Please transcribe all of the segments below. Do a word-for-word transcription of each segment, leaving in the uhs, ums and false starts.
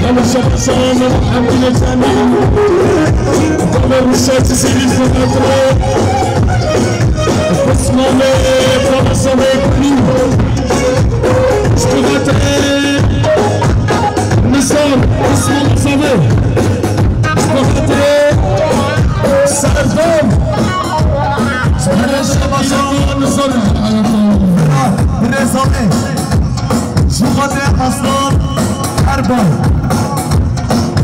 Yanlış yapmasam, hem yine sen benim. Bana Ruşatçı senin sanatına. Osmanlı, bana sana ekmeğim. Sanatı, Nizam, Osmanlı Sabi. Sanatı, Serdar. Sanatı, Nizam. Nizam. Ji xwe tê Aslan Erbay.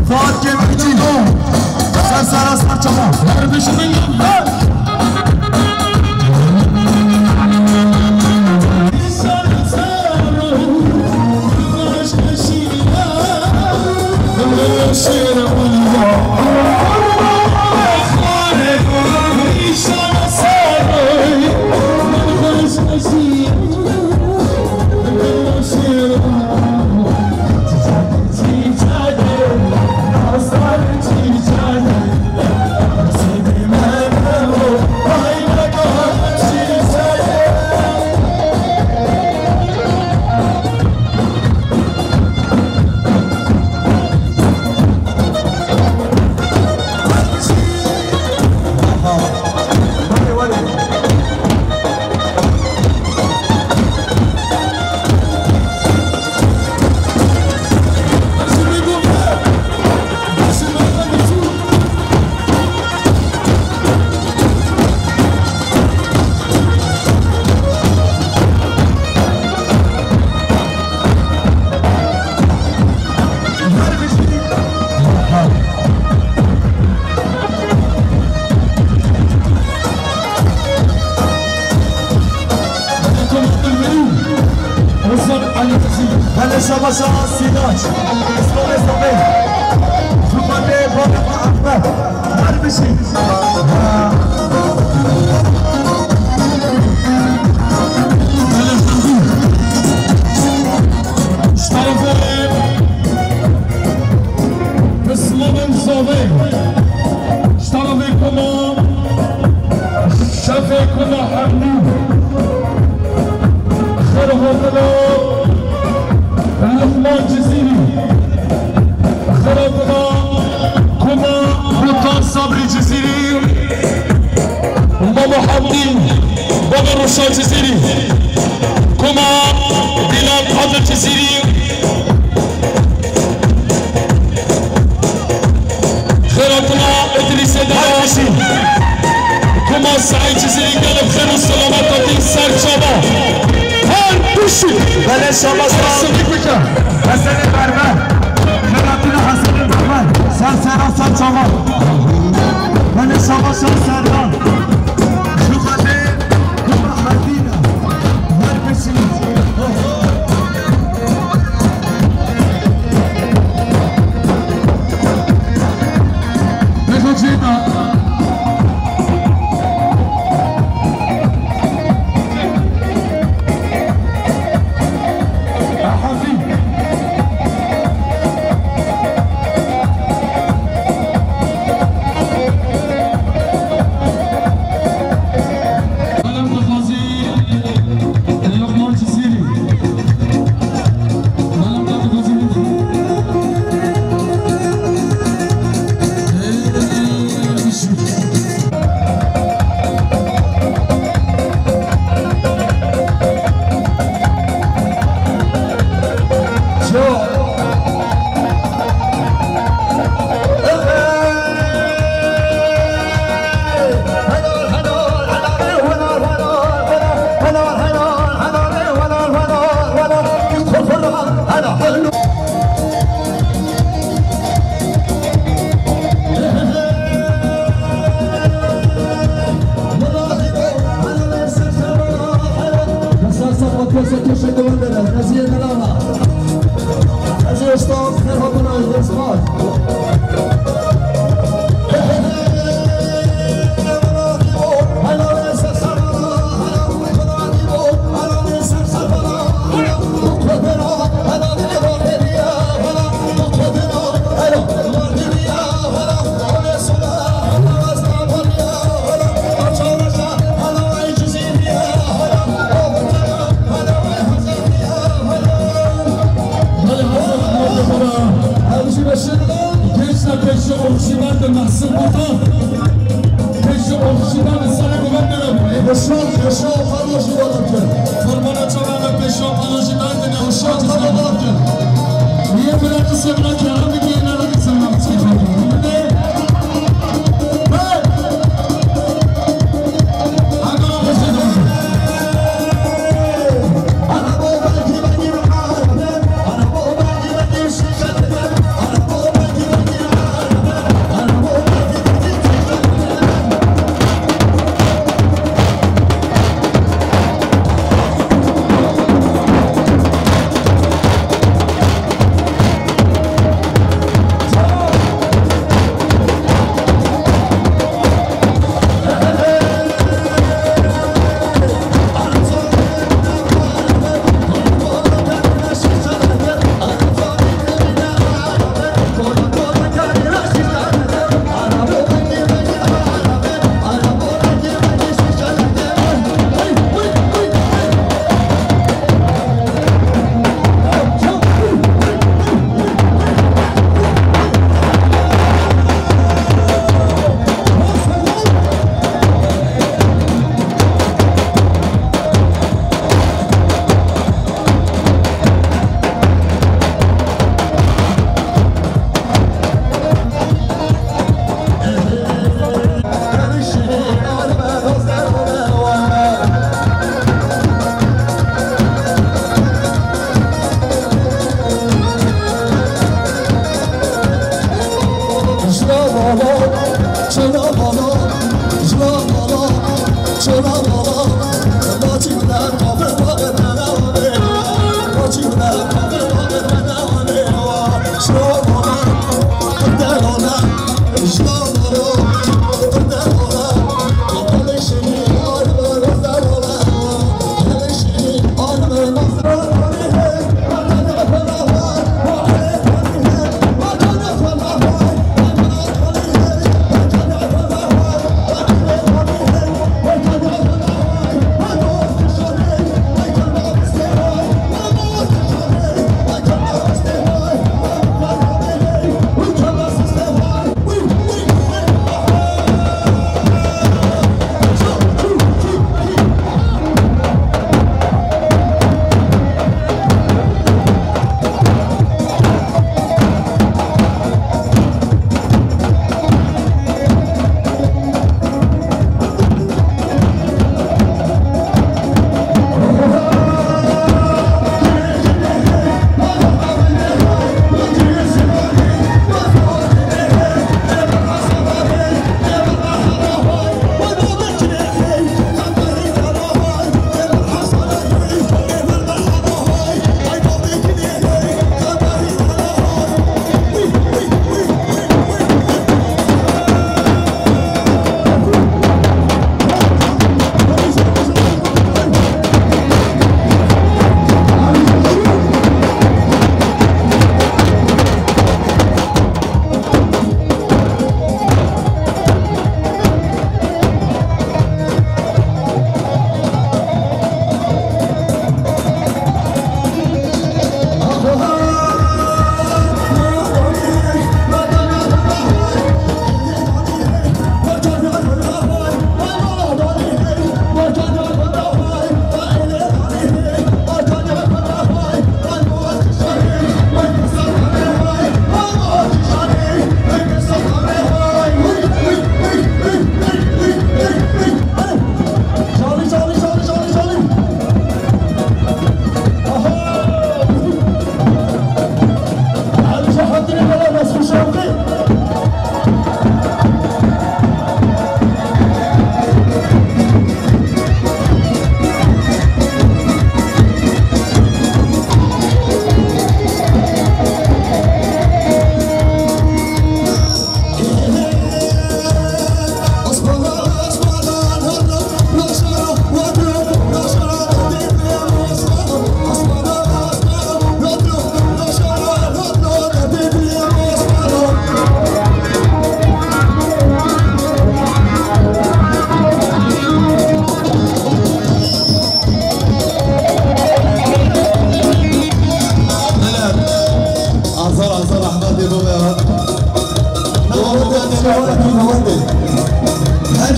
Fuat Kemikçi. Ser sera ser çava. Her bişimin yandan. Belê şabaşa Sîdaç. Îslamê Samê. Ji xwe tê Baba Ehmed. Her bijî. Ji terefê Pismamên Zavê, ji terefê koma şefê koma Hemdî, xêr hatina Luqman Cizîrî, xêr hatina koma Botan Sabrî Cizîrî, Mamo Hemdî, Baba Ruşa Cizîrî, koma Dîlan Kadir Cizîrî, Xêratina Îdrîsê Dara, koma Seîd Cizîrî, gelek xêr û selamet hatî ser çava. Her tiştî. Belê şabaş. Sidik bike. Hesenê Berber. Xêratina Hesenê Berber. Ser sera ser çava. Belê şabaş Serdan. Ji xwe tê koma Herdîna. Her tiştî.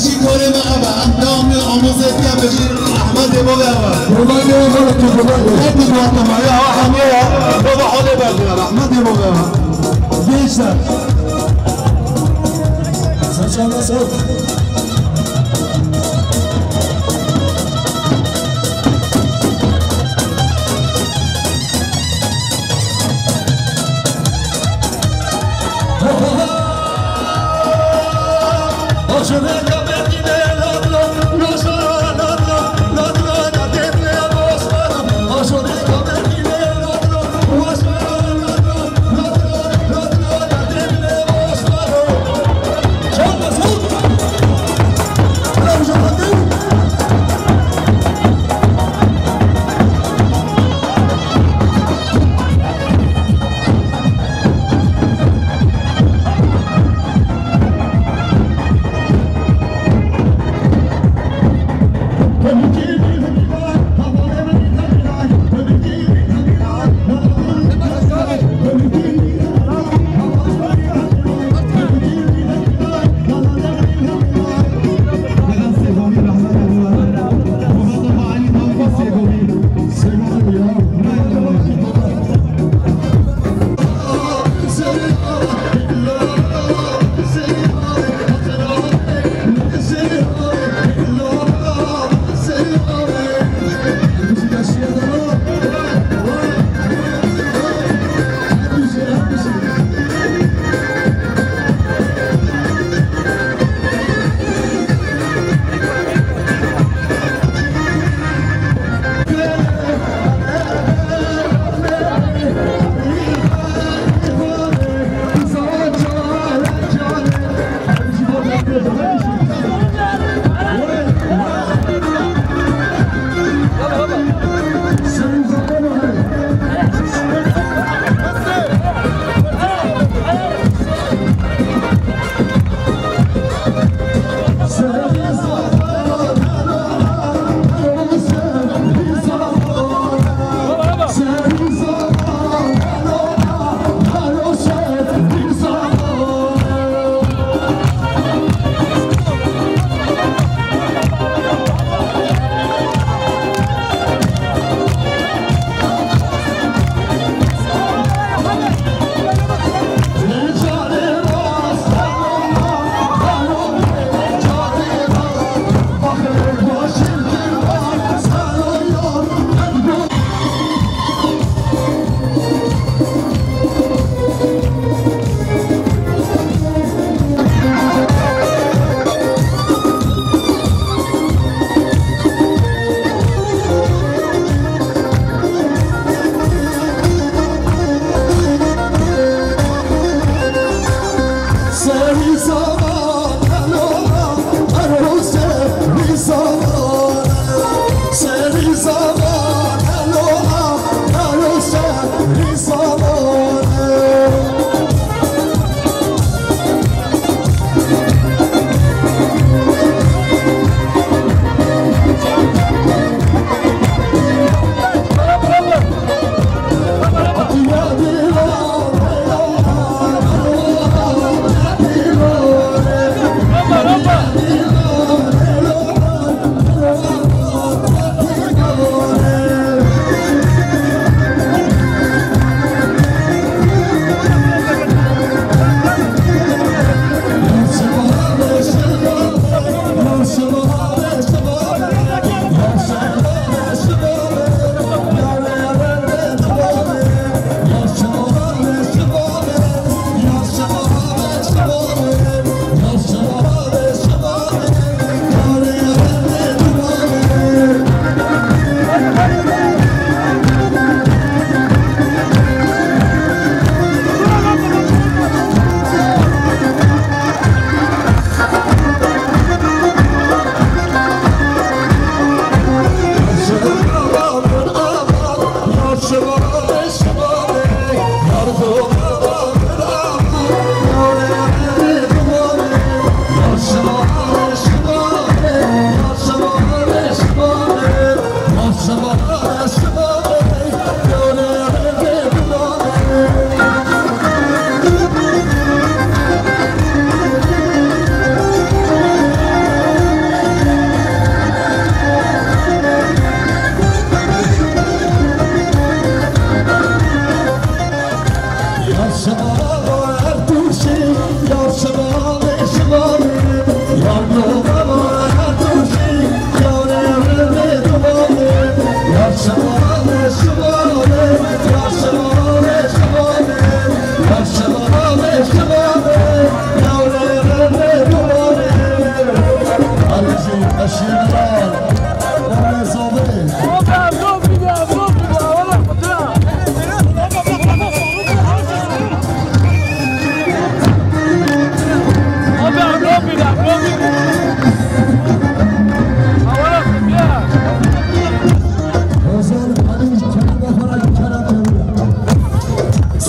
Çî korê me eve, em dewamê amûzê dikin bijî Ehmedê bo ve eve. Kurban gele xalê tu, kurban gele. Hep bir muhatama ya, hamiye ya. Baba halê berdin ya, Ehmedê bo ve eve. Gençler. Sen çağırma sor.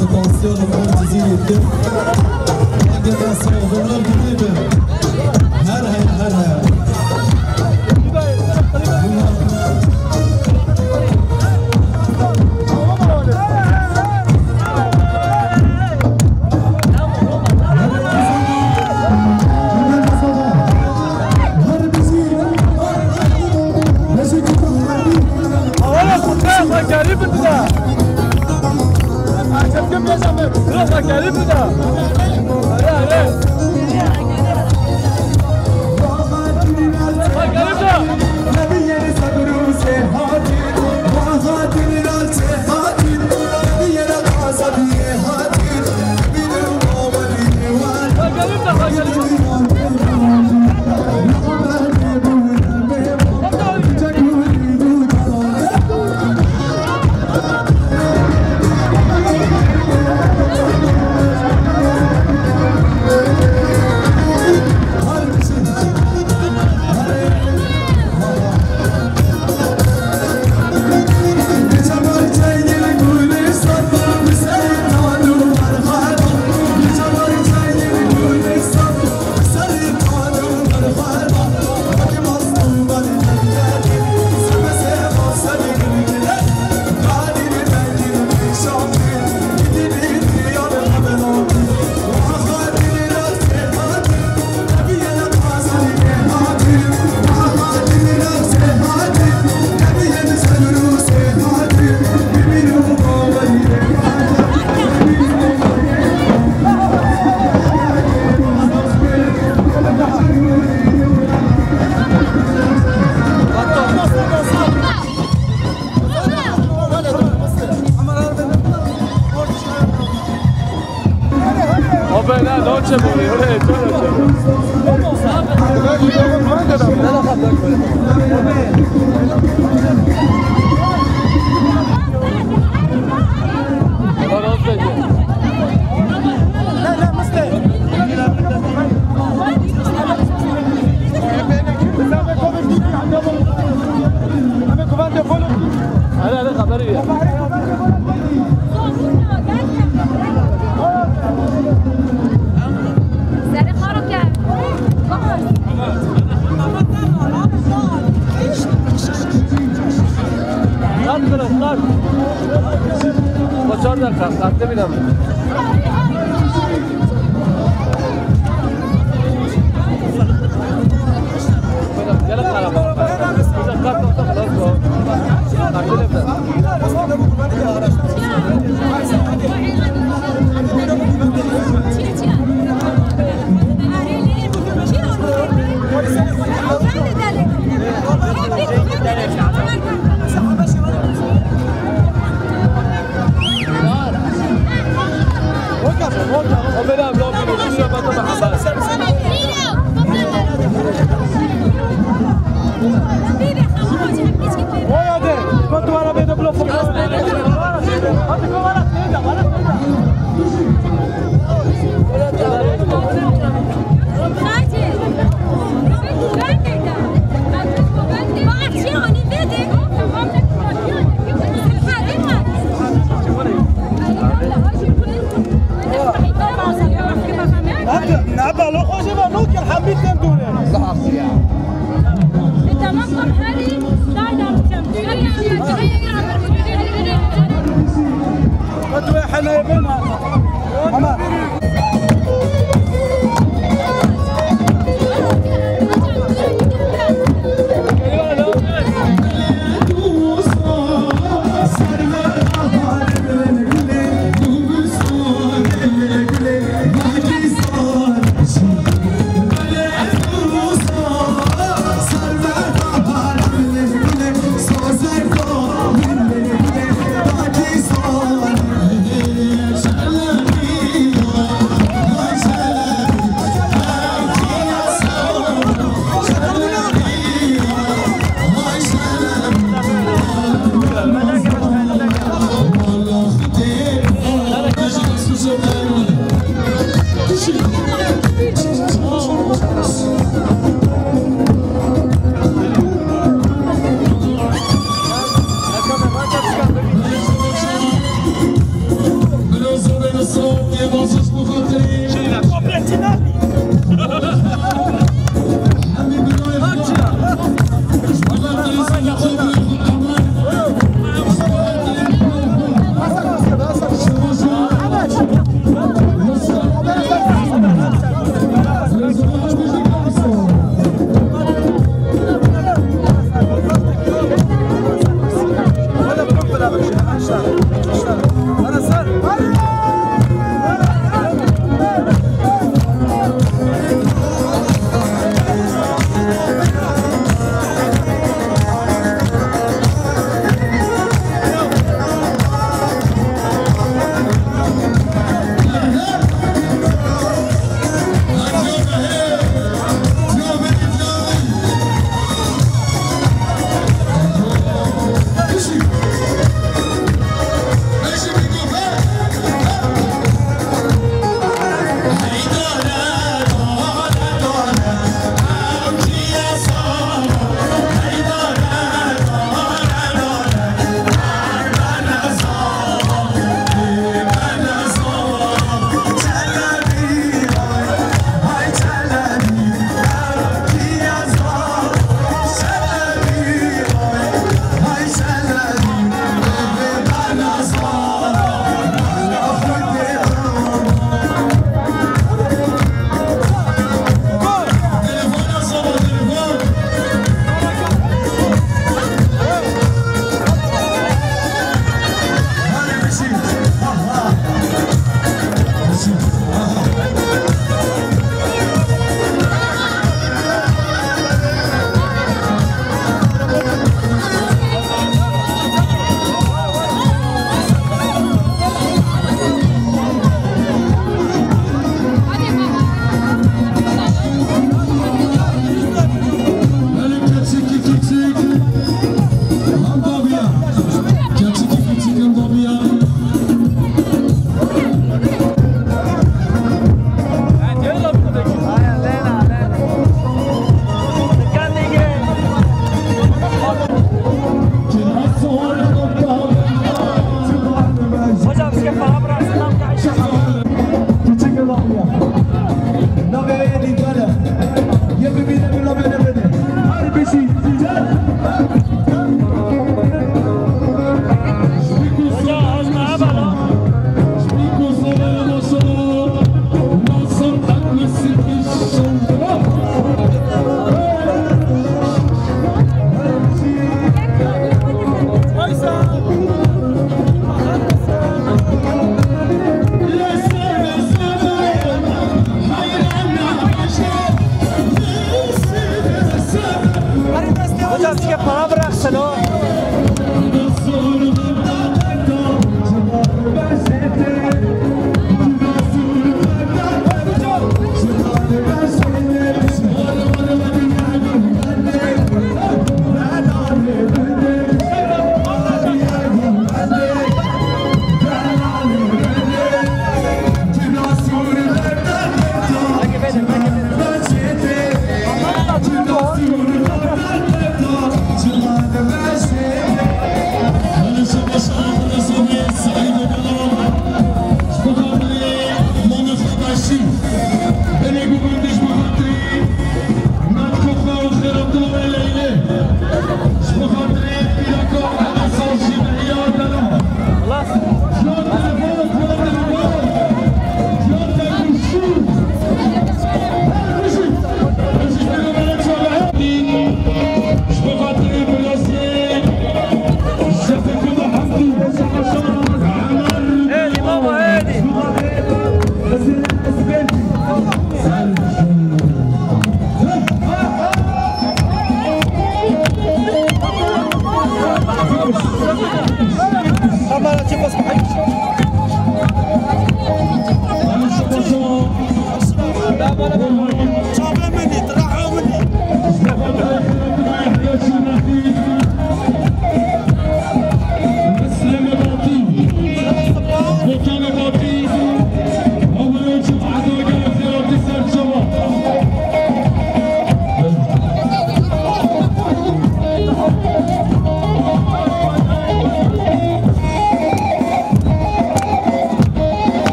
Spansiyon û Cizîrê Tirk. Dengê me sağ olun, her heye, her heye. Awara kuta xwe gerî bidida. Bira xwe gerî bida. Are, are. Xwe gerî bida. Abi, ne, ne çevireyim? Öyle, öyle çevireyim. Hele hele, xeberî ye. Serê xwe rike. Qat bira, qat. Çar deqa, qat bira.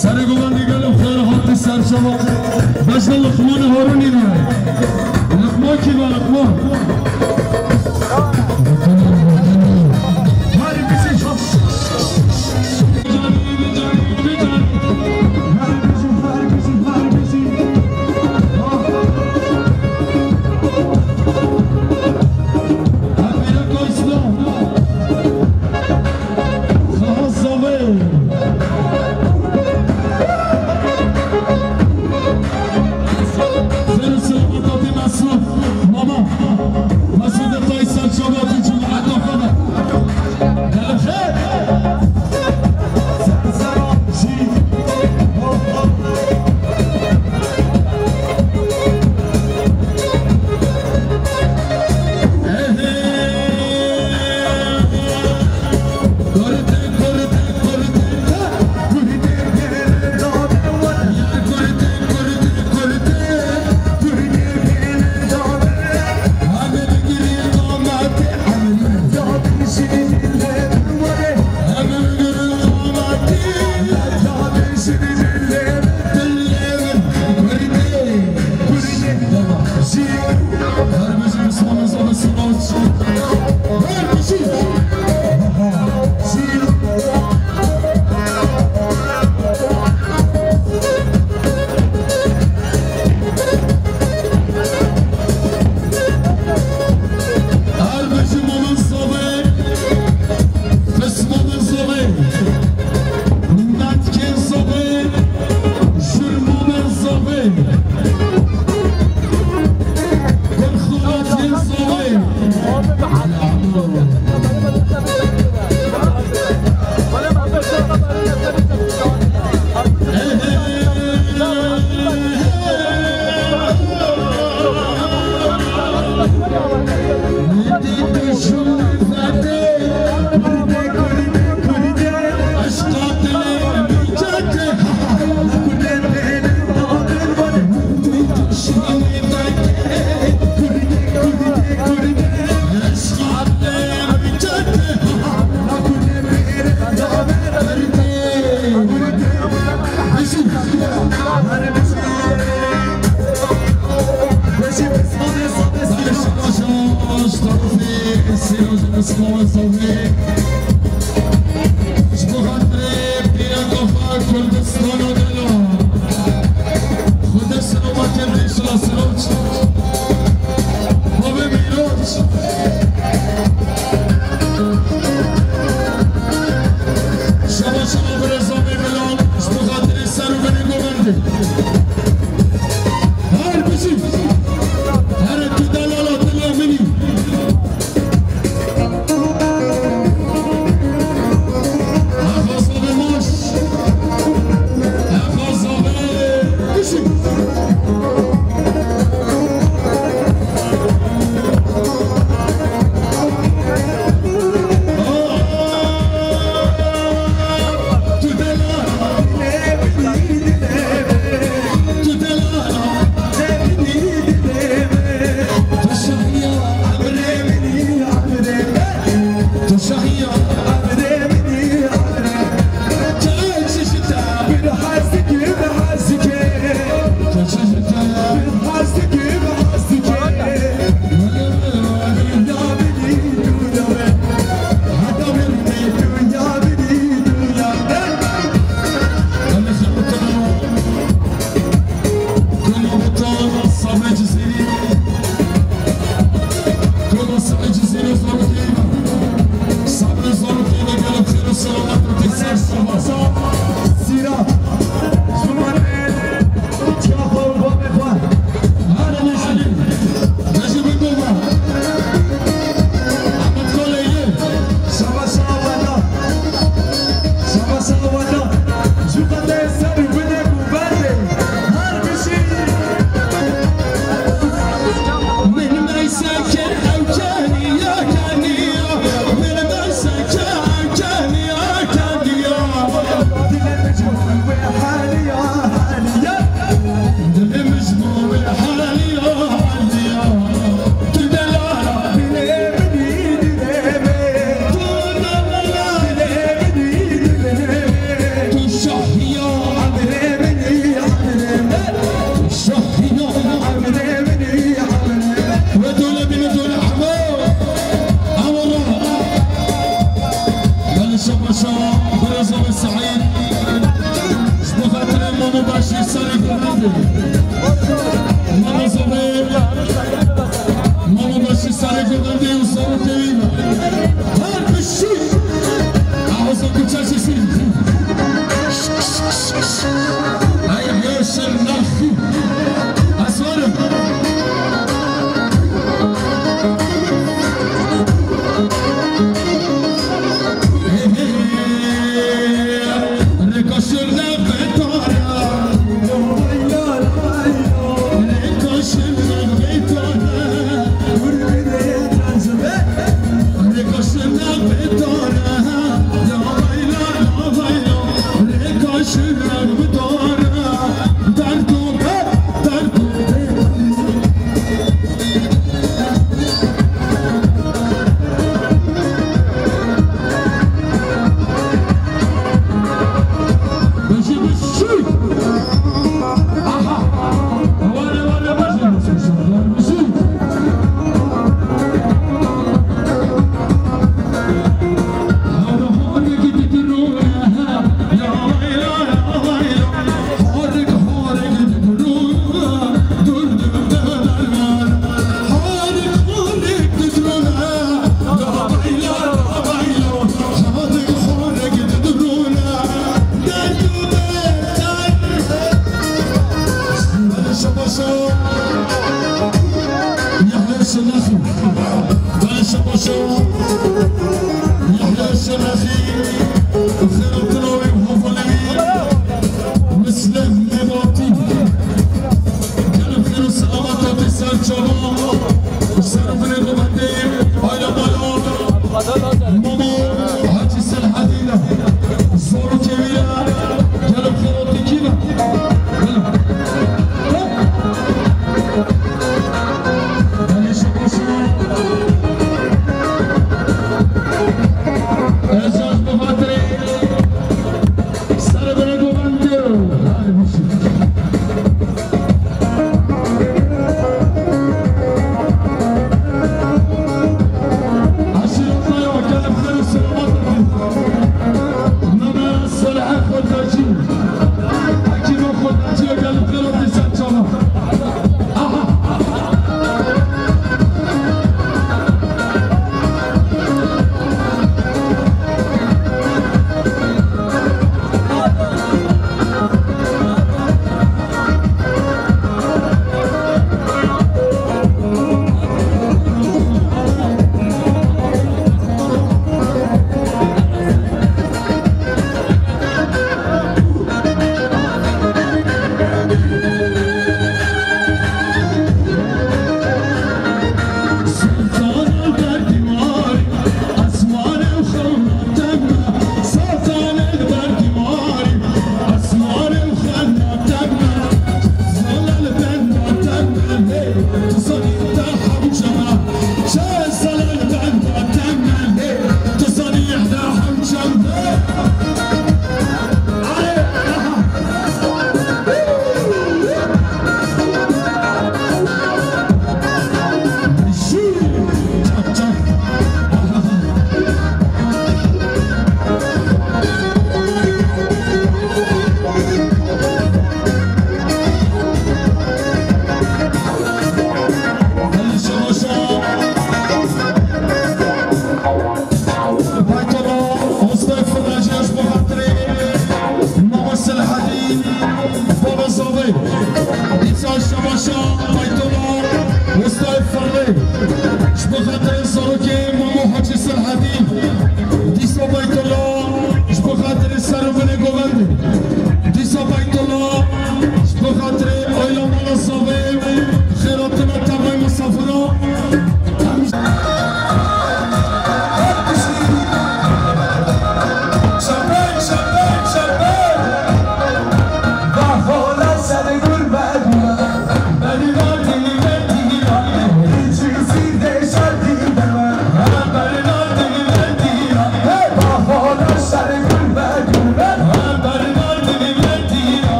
Serê govendê gelo xêr hatî ser çava. Bejna Luqmanê Harûnê nîne. Luqman kî be Luqman? Ji bo xatirê pîreka xwe Kurdistana delal. Xwedê silamet kevin, înşallah silamet. Bavê Mîraç. Şaba şaba birêza me delal. Ji bo xatirê ser û binê govendê. Her bijî. Here tu delala dila min î. Belê şabaşa, birêza me Seîd. Ji bo xatirê Mamo Başî serê govendê. Mamo Zobê, Mamo Başî serê govendê û zarokê wî ne. Her piştî. Aho Zobê çeşî sî. Ay, ay, şer naxî. Aswarım.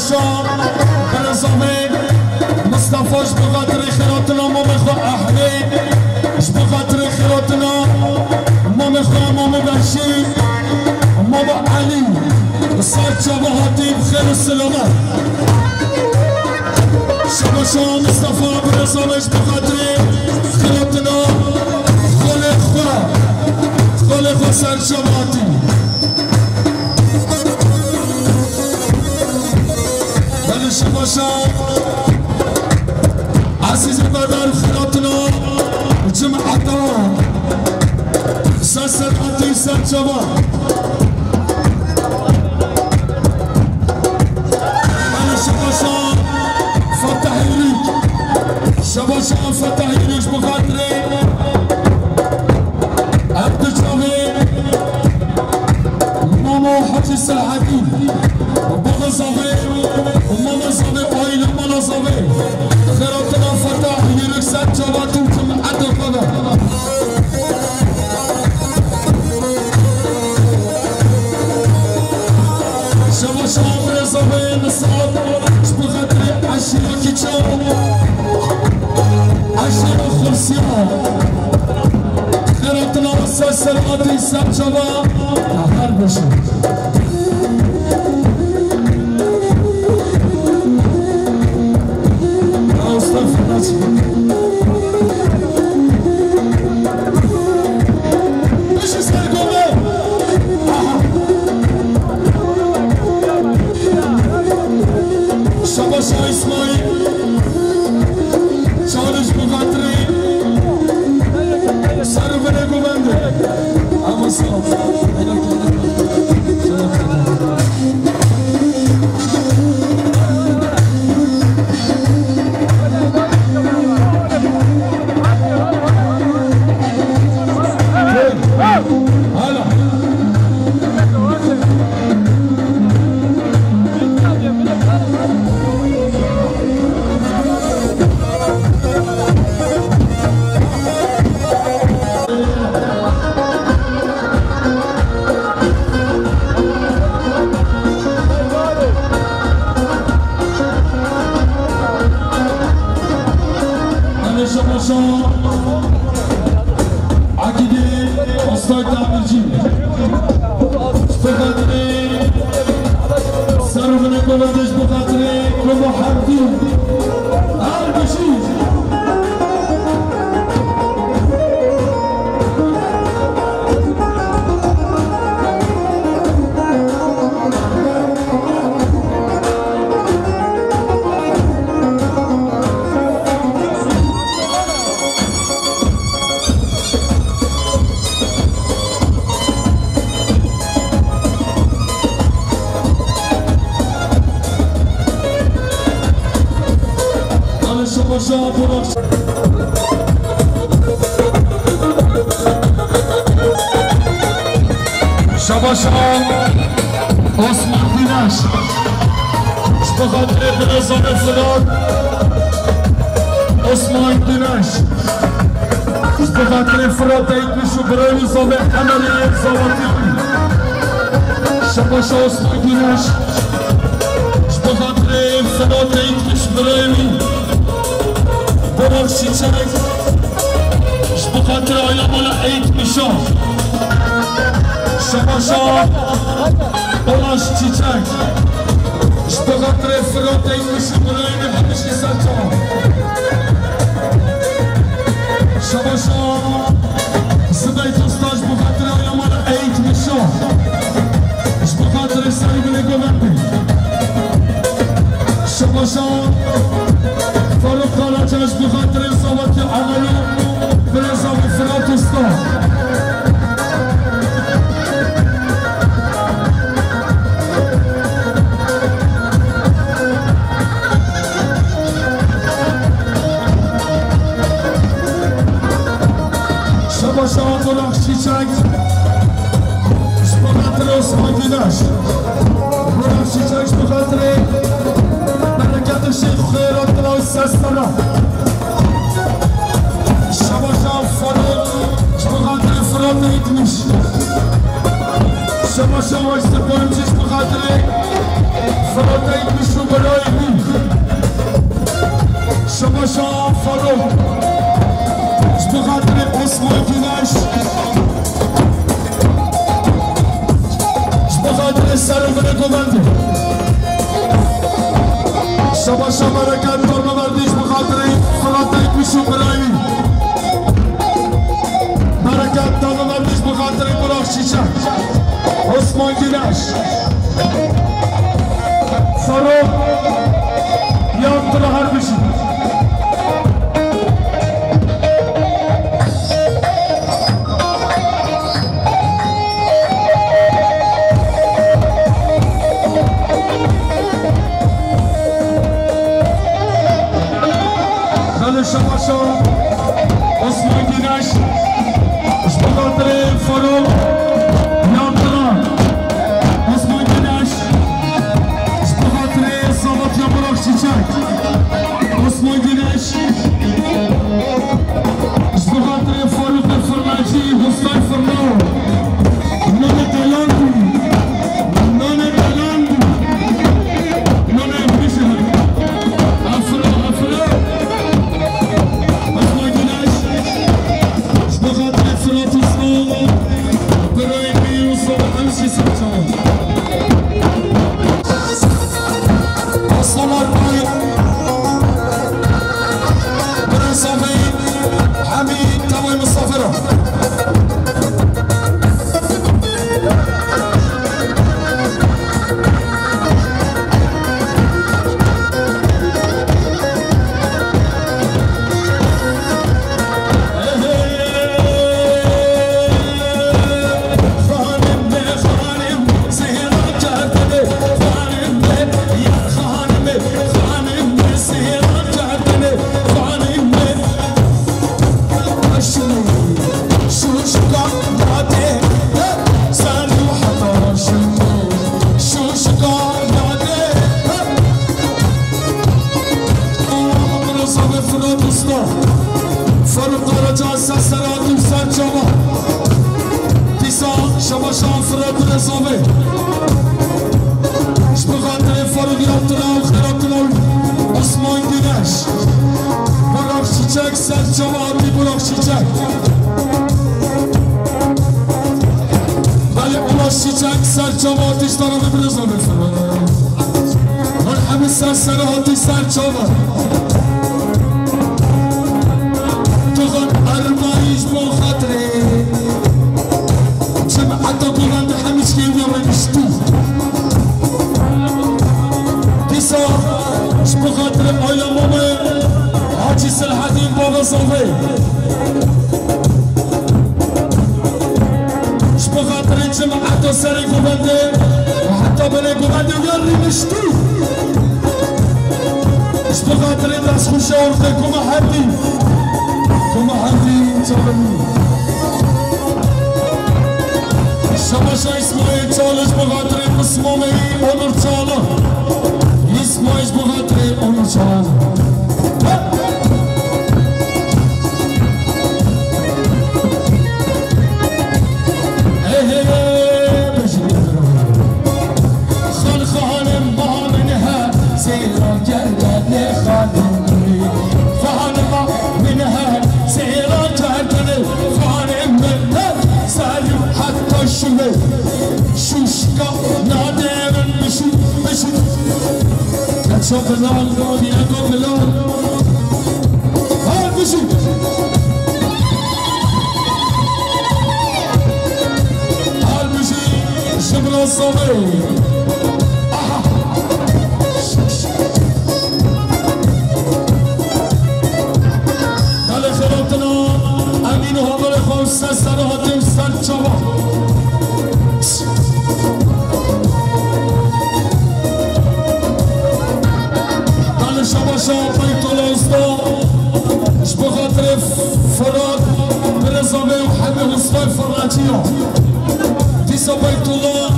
Şa, Berezavê Mistefa ji bo xatirê xêratina mamê xwe Ehmê, ji bo xatirê xêratina mamê xwe Mamê Behşî, Mamê Elî, ser çava hatî bi xêr û silamet. Şaba şa Mistefa Berezavê ji bo xatirê xêratina xolê xwe, xolê xwe ser çava hatî. Belê şebaşa Ezîzê Bedar xiratina cimeta ser serhatî ser çava. Belê şebaşa Fetah Yürük. Şebaşa Fetah Yürük bi xatirê Abdülcavê Mamo Hacı Selahaddin, Baba Zavê, Mama Zavê, Aile Mala Zavê, Xeratina Fetah, Yürük Sen Çavat û Cemaat Xana. Şebaşa Zavê Nisat, ji bo xatirê eşîra Kiço, eşîra Xursiya. Xêratina ser serhatî ser çava her beşe. Ya usta Firaç. Beşe ser gome. Aha. Şabaşa İsmail. Çalış bu xatirê. Ser û binê govendê. Ama sağ ol. Hala. Hemêşe başa. Akîdê Ostay Tamircî. Ji bo xatirê ser û binê govendê, ji bo xatirê Komo Hemdî. Her bijî. Şabaşa Osman Güneş. Ji bo xatirê birêzanê Firat Osman Güneş. Ji bo xatirê Firat Eğitmiş û birayê wî Zavê Emelî Zavatî. Şabaşa Osman Güneş. Ji bo xatirê Firat Eğitmiş birayê wî. Borak Çiçek. Ji bo xatirê aile mala Eğitmişa. Şabaşa Borak Çiçek. Ji bo xatirê Firat Eğitmiş û birayê wî Hemişî Serçawa. Şabaşa Zibey Tosta ji bo xatirê aile mala Eğitmişa. Ji bo xatirê ser û binê govendê. Şabaşa Faruk Karaca ji bo xatirê Zavatî Emelî, birêza wî Firat Usta. Şabaşa Burak Çiçek. Ji bo xatirê Osman Güneş. Burak Çiçek ji bo xatirê bereketê Şêx Xêratina û Sestana. Şabaşa Faruk ji bo xatirê Firat Eğitmiş. Şabaşa Wajdi Boyuncu ji bo xatirê Firat Eğitmiş û Şabaşa bereket, torna verdîş bi xatirê Firat Ekmiş û birayî. Bereket, torna verdîş bi xatirê Burak Çiçek. Osman Güneş. Faruk Yaltira, her bijî. Belê şabaşa Osman Güneş, ji bo xatirê Faruk Yaltira. Osman Güneş, ji bo xatirê Sabatya Burak Çiçek. Osman Güneş. Ji bo xatirê Farûqê Firnacî, Hustay Firnaw. Nane delandî. Nane delandî. Nane hemî ji hev. Afira, afira. Osman Güneş. Ji bo xatirê Firat Usta. Birayê min Yusuf Hemşî Sirçawa. Aslan Erbayî, Birêz Zavê, Hemî Teway Mistafê re. Faruk Karaca ser ser hatî ser çava. Dîsa şebaşan Firat Birêz Zavê. Ji bo xatirê Faruk Yaltira û Xeratira û Osman Güneş. Burak Çiçek ser çava hatî Burak Çiçek. Belê Ulaş Çiçek ser çava hatî ji tarafê Birêz Zavê Firat. Hûn hemî ser ser hatî ser çava. Tuxan Erbayî ji bo xatirê. Çim heta gulan di hemî çikê wî rêniştî. Dîsa ji bo xatirê Ayla Mame Hacî Selhedîn Baba Zavê. Ji bo xatirê cemaeta serê govendê, heta binê govendê ya rîniştî. Ji bo xatirê destxweşa ortê Kuma Herdî. Kuma Herdî çawa bû? Şebaşa Îsmaîl Çalı ji bo xatirê pismamê Onur Çalı. Îsmaîl ji bo xatirê Onur Çalı. Şuşka nade min bişî, bişî. Keço bilal, diya go bilal. Her bijî. Her bijî ji Birêz Zavê. Aha. Belê xêratina Emîn û hevalê xwe ser serê hatî û ser çava. Belê şebaşa Beytullah Usta, ji bo xatirê Firat Birêz Zavê û hemî Ustay Firnacî ya. Dîsa Beytullah,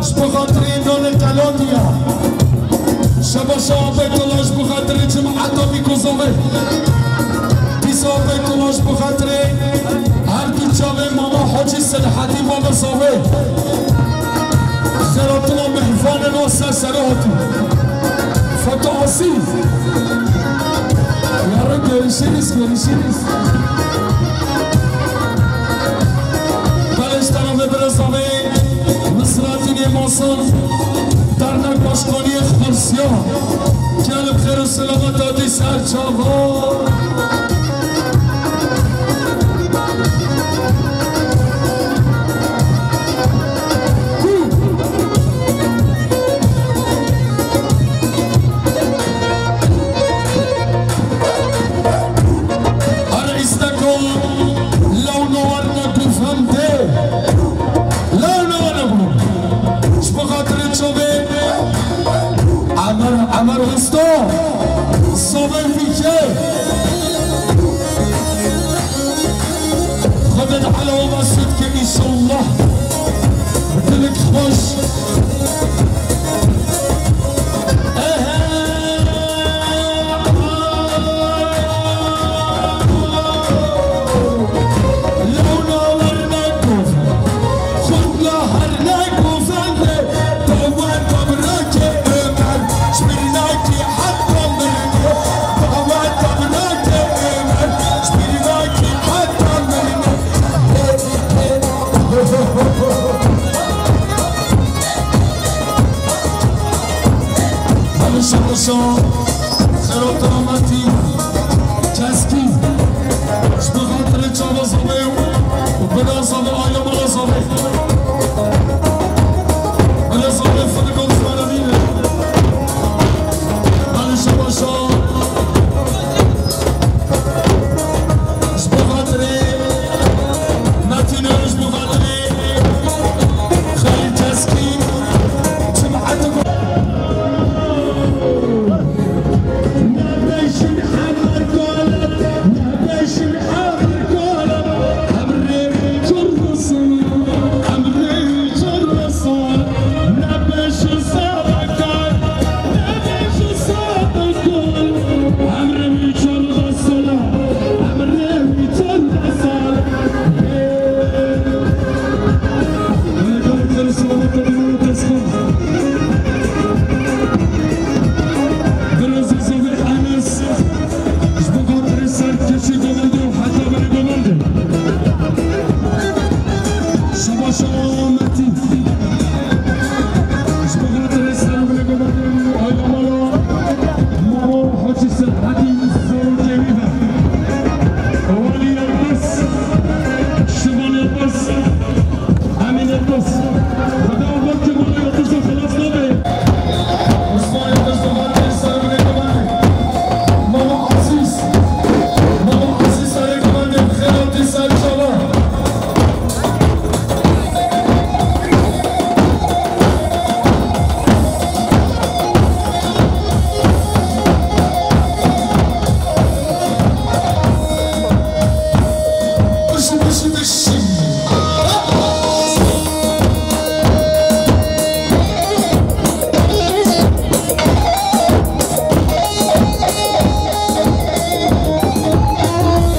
ji bo xatirê nanê qelandî ya. Şebaşa Beytullah, ji bo xatirê cemaeta Mîko Zavê. Dîsa Beytullah, ji bo xatirê her du çavê Mama Hacî Selhedîn Baba Zavê. Xêratina mehvanên wan ser serê hatî. Foto Asî. Yarın görüşürüz, görüşürüz. Belê ji tarafê Birêz Zavê, Nusretînê Masan, der Gel bi xêr û selamet hatî ser çava. Her îsteko lewno werne guvendê. Lewno werne bû. Ji bo xatirê çavê Emer, Emer Usta, Sover Bîke. Xwedê di ela we mesûd ke înşallah. Bi dilek xweş. Ehe. Lewna werne govende, xurt la her ne govende, dawe dabrakê Omer, ji bîr nakî heta mirine, dawe dabrakê Omer, ji bîr nakî heta mirine. Alişa, alişa, xêr û selametî, keskî. Ji bo xatirê çava zavê û bila zavê, aile mala zavê. Bila zavê finik û zmanemîne. Alişa, alişa. Ji bo xatirê Metîn û ji bo xatirê Xelîl Keskî, Cum'et û Şaba şaba Metîn. Ji bo xatirê ser binê govendê û aile mala Mamo Hacî Serhedî, zarokê wî ve. Walî Yildiz, Şivan Yildiz, Emîn Yildiz. Xweda û bakê mala Yildiz û xilas nabe. Mustafa Yildiz, bi xatirê ser binê govendê. Mamo Ezîz, Mamo Ezîz serê govendê, bi xêr hatî ser çava.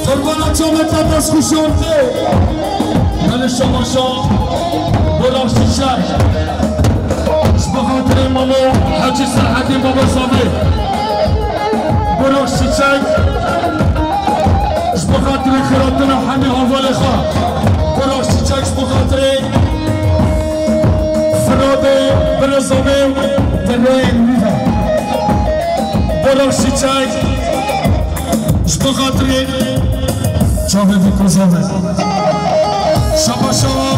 Qurbana çavê te dest xweş û tê. Belê şamaşa, Burak Çiçek. Ji bo xatirê Mamo Hecî Serhedî Baba Zavê. Burak Çiçek. Ji bo xatirê xiratina hemî hevalê xwe. Burak Çiçek ji bo xatirê Firadê Birizovê û birayên wî ve. Burak Çiçek. Ji bo xatirê çavê vî koza me. Şaba şaba.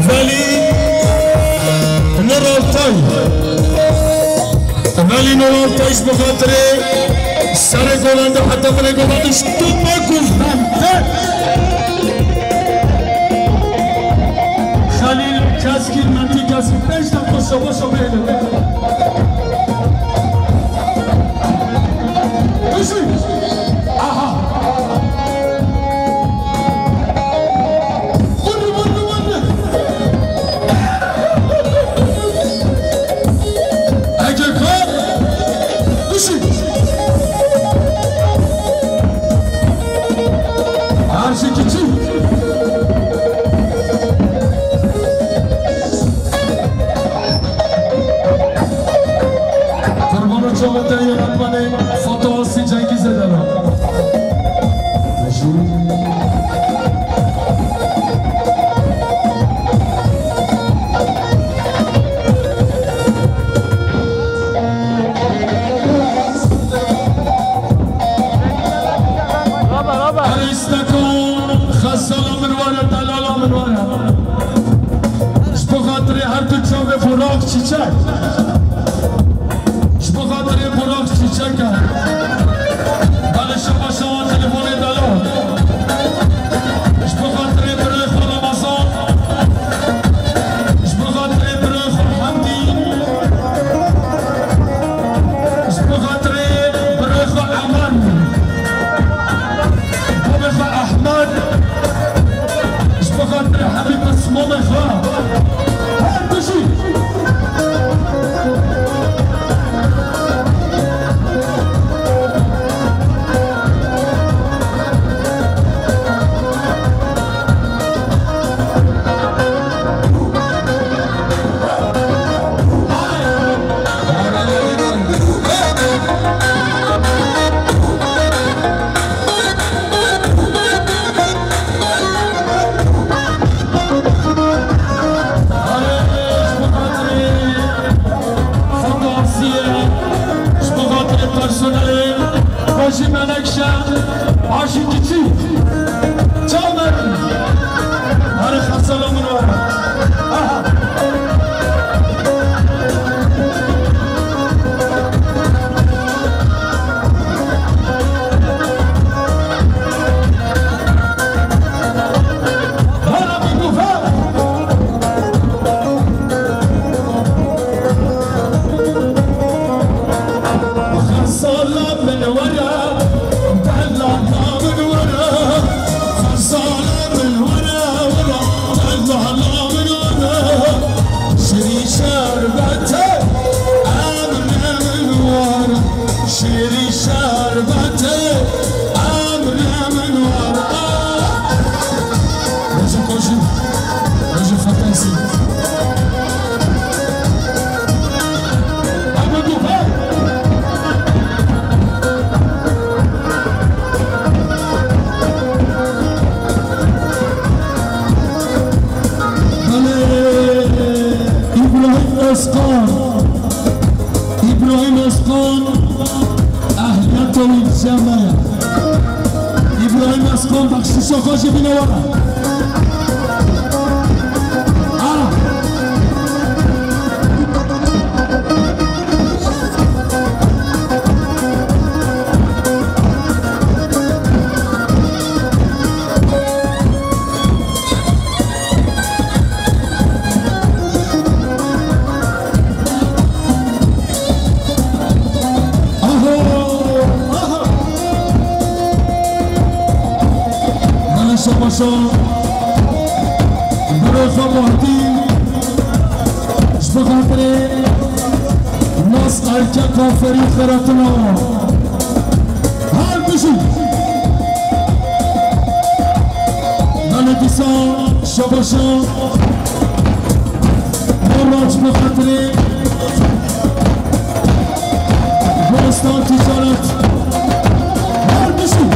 Velî Nur Altay. Velî Nur Altay ji bo xatirê serê govende heta binê govende ji bo me govende. Xelîl Keskîn, Metî Keskîn, pênc deqa şaba şaba hêle. Aha. Vurdu, vurdu, vurdu. Ege Kaya. Düşün. Her şey küçük. Xatirê her du çavê Burak Çiçek. Ji bo xatirê Burak Çiçek e. Belê, şaba şawa telefonê dalo. Ji bo xatirê birê xwe Ramazan. Ji bo xatirê birê xwe Hemdî. Ji bo xatirê birê xwe Eman. Babê xwe Ehmed. Ji bo xatirê hemî pismamê xwe. Her bijî. Fedasiyê, ji bo xatirê personelê, Hacî Menekşe, Hacî Kiçî, Camer, Herê xersala min were. Aha. Were min gofe. Xersala min were, delala min were. Xersala min were, were, delala min were. Şirî şerbetê emrê min were. Şirî şerbetê emrê min were. Roja xweş, roja fetesî. Hadi gofe. Belê, Îbrahîm Özkan. Îbrahîm Özkan, ehliyeta wî dije me ye. Îbrahîm Özkan, bexşîşa xwe jî bîne were. Ara. Aha! Aha! Belê şabaşa. Birê xwe Muhdî. Ji bo xatirê nas erkeka ferî xeratina. Her bijî. Belê dîsa şabaşa. Meraç bi xatirê Gulistan Ticaret. Her bijî.